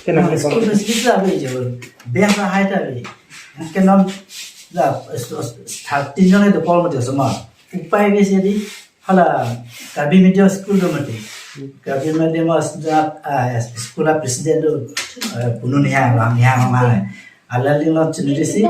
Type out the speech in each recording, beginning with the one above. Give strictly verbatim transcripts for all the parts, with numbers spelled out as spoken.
Kena Ah, school facility ta ave je, bench ta hai ta ave. Ke non la thirteen jon dokok mati osomar. Upai ave si di hala Karbi medium school do mati. Karbi medium as da, ah, school a president do, eh, Punu Nihang, Ram Nihang ma. Alanglilo chiniri si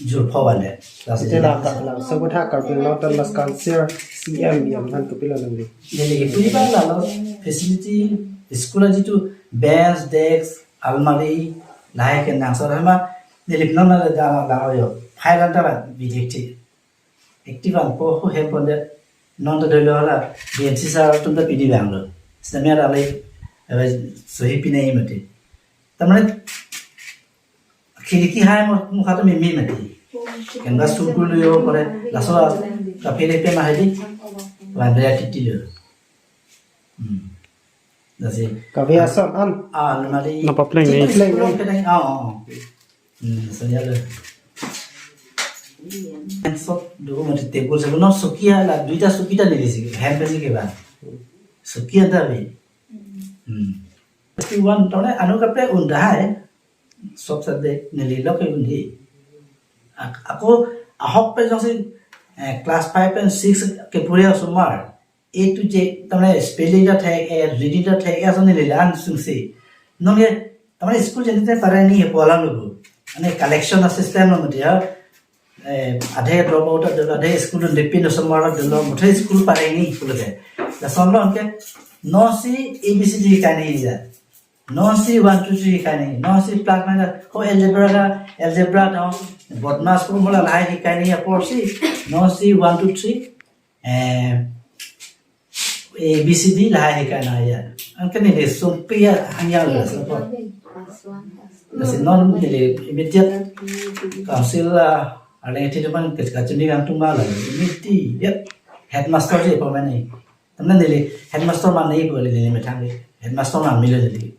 jurpho vale. Lasi Ite la ka la sabutha Karbi Anglong ta las council C M yam han kopilo nangli. Neli ke puri ba lalo facility school a jitu bench, desk, almari, lahai ke nangsot hama neli non na da la yo. Phai lan ta ba bidikti. Active an po ho hem ponde non ta dolo la B M C sir atum ta pidi bang lo. Samia la le, eh, sohi pinai mati. Tamane khiriki hai mo mukha to mimi mati. Kenda sukul yo pore laso ka pele pe ma hai di. Wan dia titi lo. Hmm. Lasi Kave ason an. Ah, almari. Napa pleng ni? Pleng ni. Pleng ni. Ah, oh, oh. Hmm, so ya lo. Enso do mati table se no sokia la duita sokita neli si hem pe si ke ba. Sokia ta bi. Hmm. Sti wan tone anu kape unda hai. Sob sa de neli lo ke undi. Ak-, ako ahok pe jongsi, eh, class five and six ke puri osomar. A to Z, tamane spelling ta thek, eh, reading ta thek, eh, ason neli la an sungsi. Nonke, tamane school jeni te parai ni he pola lugu. Ane collection a system lo mati ya. Eh, adhe drop out adhe, adhe school depend osomar adhe lo, muthe school parai ni school ke. Lason lo ke, no si A B C D kai ni ya. No si one two three kai ni, no si plus minus, ho algebra ka, algebra ta, BODMAS formula lahai kai ni apor si, no si one two three, eh, A B C D lahai kai na ya. Anke neli sumpi ya hanya la sa po. Lasi non neli immediate council la, arleng ati teman ke kachuni kan tumba la, immediate headmaster je pamani. Tamane neli headmaster mane ko neli methang neli. Headmaster mane lo neli.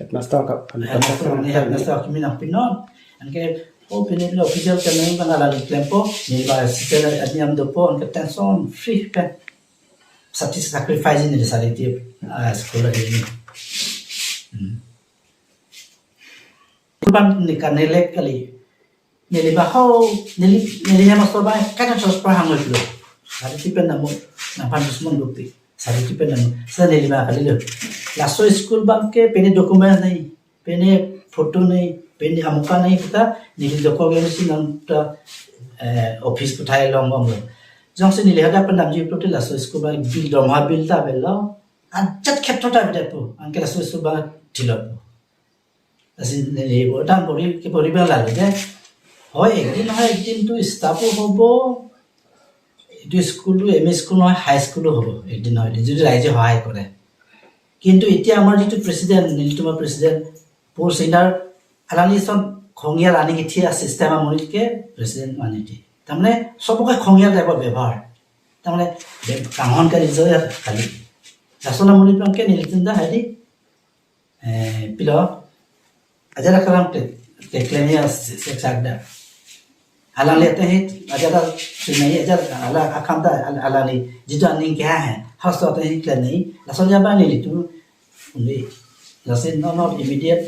Headmaster ka, headmaster mane, headmaster kimi nangpinon. Anke, oh, pine lo official ke nang kan ala klempo, neli ba sitela adniam dopo, anke tension free pen. Sati sacrifice ni sari ti, ah, school ini. Hmm. Kurban ni kanelek kali. Neli ba ho, neli, neli headmaster ba, kata transfer hanglo. Sari ti pen namu, nangpan dusmon bukti. Sari ti pen namu, sa neli ba kali lo. Laso school bang ke pene document nai, pene photo nai, pene amuka nai kita, neli dokok yang si nang ta, eh, office puthai long bang lo. Jongsi neli hadak pen damji pulote laso school bang bill dorma bill ta avelo. Ajat khetro ta avedet po, anke laso school bang thilot po. Lasi neli bo dam pori ke pori bela lage. Hoi, ekdin hoi, ekdin tu staff-o hobo. Etu school tu M E school nohoi, high school-o hobo. Ekdin hoi, ekdin jodi raije hohai kore. Kintu etiya amar jitu president, nelitum a president, Paul Singnar, alangli son khongyal ani kithia system amonit ke president maniti. Tamane soboke khongyal type of bebohar. Tamane be-, kanghon kali joya kali. Lason amonit bang ke nelitum ta hadi eh, pilo, ajat akalam te, te klem ya se-, se-, sakda. Alangli ate hi, ajat a, sumai ajat, ala akam ta, ala, alangli, jitu aning ke hai, has to ate hi klem ni, lason ya ba nelitum, undi, lason no, no, immediate.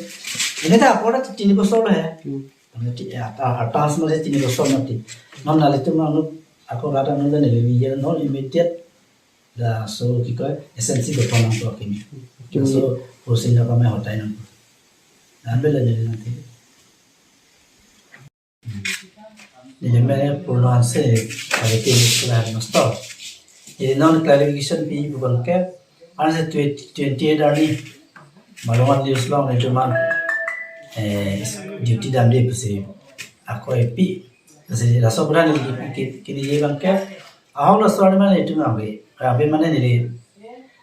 Ini ta apor ta tini bosor lo hai. Hmm. Tini ti, ya, ta, ta, tini bosor mati. Non nelitum anu, ako rata non neli, ya, non immediate. Laso ki koi, S N C ko ponang to kini. Kini. Laso kursi na kami hotai nang. Ambil aja nanti. Jadi mere purno anse, kali kini sekolah master. Jadi non clarification pi bukan ke, anse twenty, twenty-eight arni, malongan news long itu man, eh, duty damde pusi, ako epi, kasi laso berani kini, kini ye bang ke, Ahok laso arni mane itum nangli, rabi mane neli,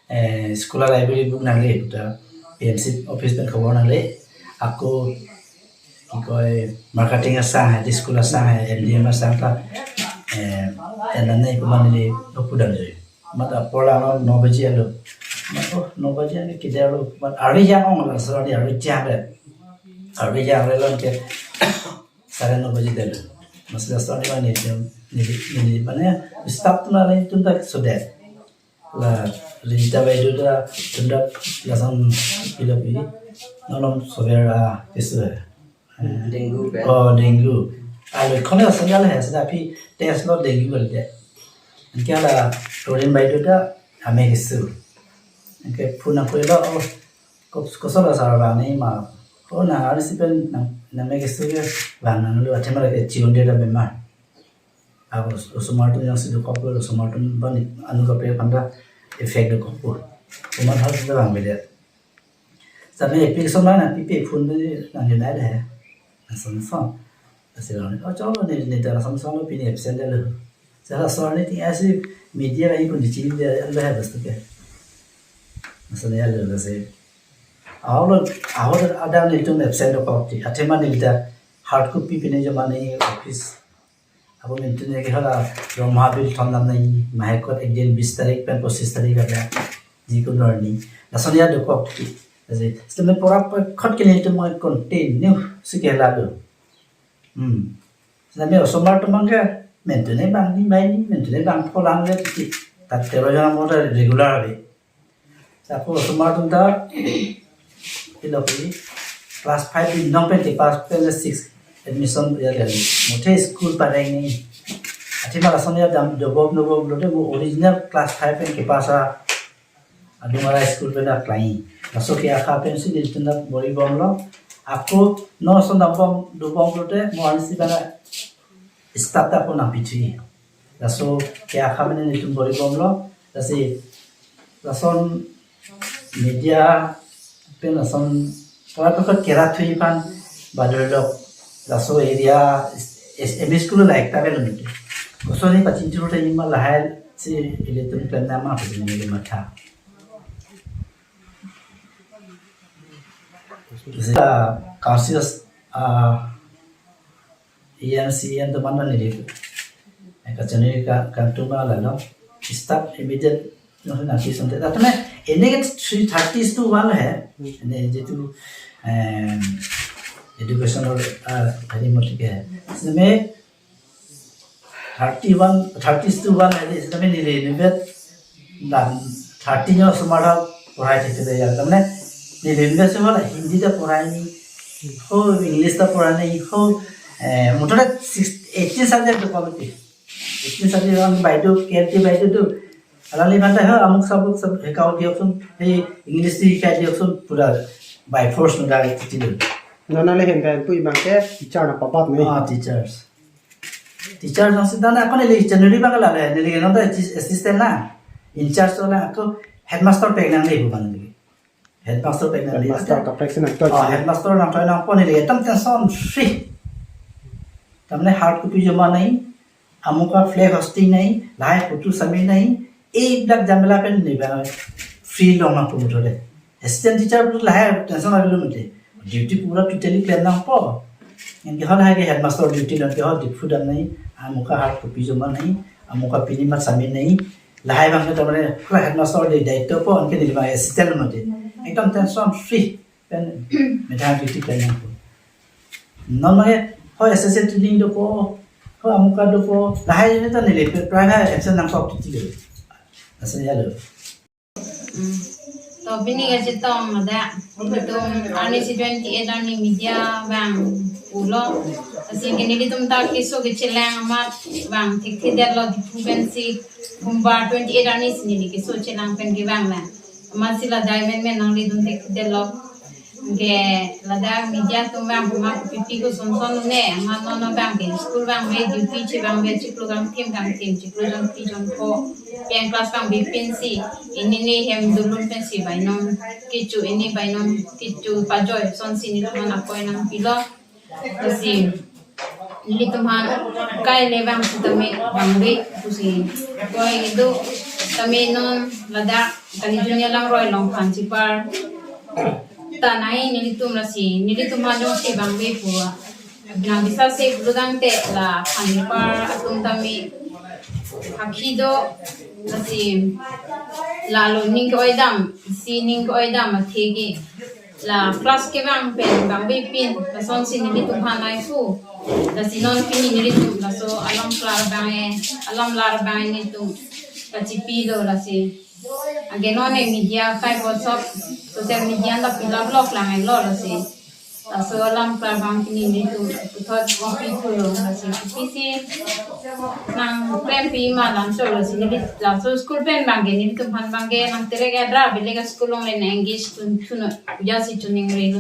eh, school a library book nangli, ta P M C office pen khobor nangli, ako, ki koi, marketing asang hai, school asang hai, M D M asang ta, eh, enane ko mane neli, no pudam joi. Mat apor la no, no baji alo. Mat, oh, no baji ani kidar lo. Mat ari jang ong laso arni ari jang le. Ari jang le lon ke. Sare no baji delo. Mas laso arni mane jam, neli, neli, mane, staff tu nangli tum ta sudah. La, Rinita Baidu ta, tum ta, lason pilo pi. Nolong sober a keso. Dengue pen. Oh, dengue. Alo khone asal ya le sa aphi test lo dengue bol de. Anke hala Torin Baideo ta ame keso. Anke phone nangkoi lo, oh, kos-, kosonlo sar bang ni ma. Oh, nang ari si pen nang, nang me keso ke bang nang lo athema ke chiun de da bemar. Ako osomar atum jongsi dokok lo, osomar atum bang ni anu kaprek aphan ta effect dokokpo. Osomar hal sida bang beda. Sami application mana pipe phone ni nang hinai de. Lason lason. Lasi lo, oh, cholo ni, ni ta lason lason lo pini absent lo. Sala sor ni ting asi media lain pun dichini de lo hai bastu ke. Lason ya lo lasi. Ahok lo, ahok ada ni tum absent dokok ti. Athema ni ta hard copy pine joma ni office. Ako mintu ne ke hala Roma bill thon lam nai mahekot ek din bis tarik pen pochis tarik ada. Jiko dorni. Lason ya dokok. Jadi, sistem pora khot ke ni tum continue si ke la do. Hmm. Sami osomar atum ke mintu ne bang ni bai ni, mintu ne bang pholang le ti. Tat tero jona mo regular ave. Ako osomar atum ta ilo pi class five in nong pen ke pass pen le six admission ya le. Muthe school pareng ni. Athema lason ya dam dobok dobok lo de mo original class five pen ke pass a adung arai school pen aklai. Laso ke akha pen si nelitum ta bor-i bomlo. Ako non ason dam bom dobom lo de mo ansi bana staff ta ako nangpithu. Laso ke akha pen nelitum bor-i bomlo. Lasi lason media pen lason pora pakhat kera thui pan bador lok laso area is, is, M E school la ekta belo mete. Koson ni pachin churu tha ima lahai si ilitum plan nama pachin ni matha. Sila council, ah, E M C M teman dan ini. Eka chani ka kantung la lo. Staff immediate no na ki sonte. Atme ini kan three thirty is to one hai. Ini jitu, em, education or, ah, hari mati ke. Isme thirty one, thirty is to one hai. Isme neli nibet dan thirty nyo sumara porai thekte ya. Tamne neli nibet sumara Hindi ta porai ni, ho English ta porai ni, ho, eh, mutore six, eighteen subject to quality. Eighteen subject ang Baideo, K L T Baideo tu. Alangli banta ha amuk sabuk sab hekau dioksun, he English di hikai dioksun, pura by force nu dari titi dun. Non ale hem kai pui bang ke teacher nangpabat ni. Ah, teachers. Teacher nang sida na ako neli January bang la le, neli non ta assistant na. In charge to na ako headmaster pek nangli bu bang neli. Headmaster pek nangli. Headmaster kaprek si nangtoi. Ah, headmaster nangtoi nangpo neli ekdom tension free. Tamne hard copy joma nai, amuk a flag hosting nai, lahai photo submit nai, ek lakh jamela pen neli bang free long nangpo mutore. Assistant teacher pu lahai tension avelo mete. Duty pura totally klem nangpo. Anke hol hai ke headmaster duty nang ke hol Diphu dam nai, amuk a hard copy joma nai, amuk a pini mat submit nai. Lahai bang ke tamne pura headmaster de daityo po, anke neli bang assistant mete. Ekdom tension free. Pen methang duty klem nangpo. Non mane ho S S A training dopo, ho amuk a dopo, lahai jene ta neli private action nangkok titi lo. Asal ya lo. Hmm. To pini kachetong ada, itum arni si twenty eight arni media vang pulo. Lasi ke nelitum ta keso kechelang amat vang thekthedetlo Diphu pensi, Kumbar twenty eight arni si neli keso chelang pen kevang la. Amatsi ladak menmen nanglitum thekthedetlo. Ke ladak media atum vang puma kopipi koson son un-e, amat non non vang ke school vangve, duty chevangve, chiklo kangthim kangthim, chiklo jonphli jonpho, pen class vangve pensi, ini ni hem dulun pensi bainon kecho, ini bainon kecho pajoi sonsi nelitum aphan akoi nangpilo. Lasi nelitum aphan kai le vang sitame vangve pusi akoi kedo, tame non ladak kali junior langroi along aphan chipar ta nai nelitum, lasi nelitum aphan jongsi vangve pu nang bisa se pulo tangte la aphan chipar atum tame hakhi do, lasi lalo ning ke-oi dam, si ning ke-oi dam athe ke la class kevang pen vangve pin, lasonsi nelitum aphan nai pu. Lasi non pini nelitum laso alam klar bang e, alam lar bang e nelitum kachipilo lasi. Anke non e media kai WhatsApp social media ta pilap lok lang lo lasi. Laso alam klar abang pini nelitum puthot pi thulo lasi. Pisi nang prem pi ma lam cho lasi neli laso school pen abang ke nelitum aphan abang ke nang terek adra belek school along le nang engage tun thuno puja si chuning re.